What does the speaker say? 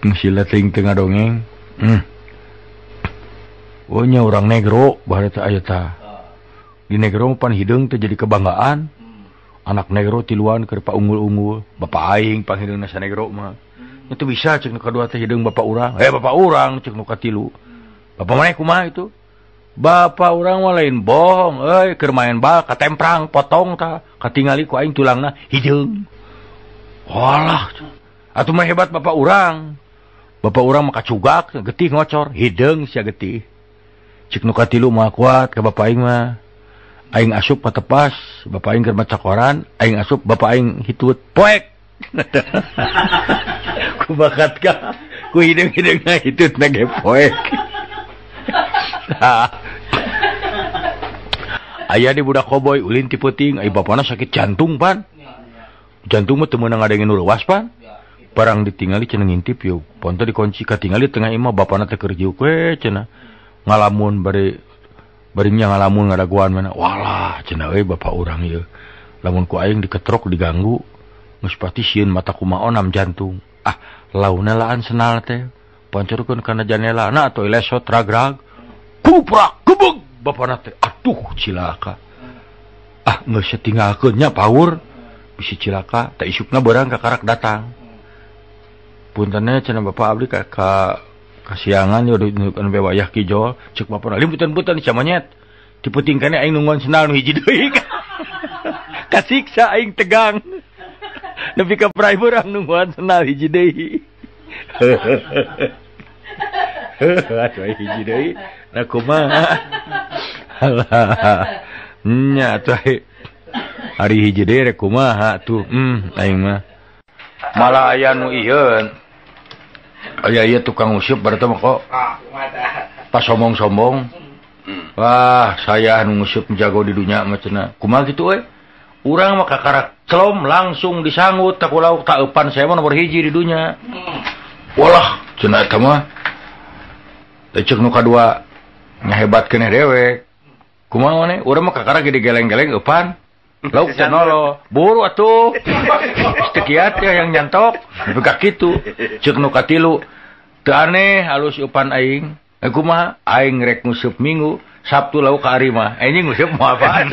Sila ting tengah dongeng. Oh nya urang negro baheula teh aya tah. Di negro pan hideung teh jadi kebanggaan. Anak negro tiluan keur paunggul-unggul. Bapak aing panghideungna sanegro mah. Itu bisa cek nu kadua teh hideung bapak urang. Bapak urang cek nu katilu. Bapak maneh kumaha itu? Bapak urang mah lain bohong euy, keur main bal katemprang potong tah, katingali ku aing tulangna hideung. Walah, atuh mah hebat bapak urang. Bapak urang mah kacugak, getih ngocor, hideung sia getih. Cek nu katilu mah kuat ka bapak aing mah. Aing asup patepas, bapak aing keur maca koran, aing asup bapak aing hitut poek. Ku bakat ka, ku hideung-hideungna hitutna ge poek. Aya di budak koboy ulin ti peuting, ai bapana sakit jantung pan. Jantung mah teu meunang ngadengin nu leuwas pan. Barang ditingali cenah ngintip yeuh, ponto dikunci katingali tengah imah bapana teh keur jiuk we cenah. Ngalamun bari barinya ngalamun ngadaguan mana. Walah cenah euy bapak urang ieu. Lamun ku aing diketrok diganggu, geus pati sieun mata kumaha onam jantung. Ah, launa laan senal teh. Pancorkeun kana janela na atuh lesot ragrag. Kuprak gebeg bapana teh. Aduh cilaka. Ah, geus tinggalkeun nya paur. Bisi cilaka, teh isukna beurang kakarak datang. Puntennya cenah bapak abdi ka kasiangan yo nu be wayah kijol cek bapak limputan-putan camanyet diputing kene aing nungguan sendal nu hiji deui kasiksa aing tegang nepi ka prai beurang nungguan sendal hiji deui atuh hiji deui na kumaha halah nya atuh hari hiji deui rek kumaha tuh aing mah malah aya nu ieu aya ieu tukang useup berarti mah kok pas sombong-sombong. Wah, saya nu nguseup jago di dunya mah cenah. Kumaha kitu euy? Urang mah kakarak celom langsung disanggut tak lauk tak eupan saya mah nomor hiji di dunya. Walah, cenah eta mah. Teh ceuk nu kadua nya hebat keneh dewek. Kumaha maneh? Urang mah kakarak gede geleng-geleng eupan. Lauk teh nolo, buru atuh. Teu kiat ya yang nyantok, nepi ka kitu. Ceuk nu katilu, teu aneh halus eupan aing. Kumaha? Aing rek nguseup Minggu, Sabtu lauk ka ari mah. Anjing nguseup moal apaan.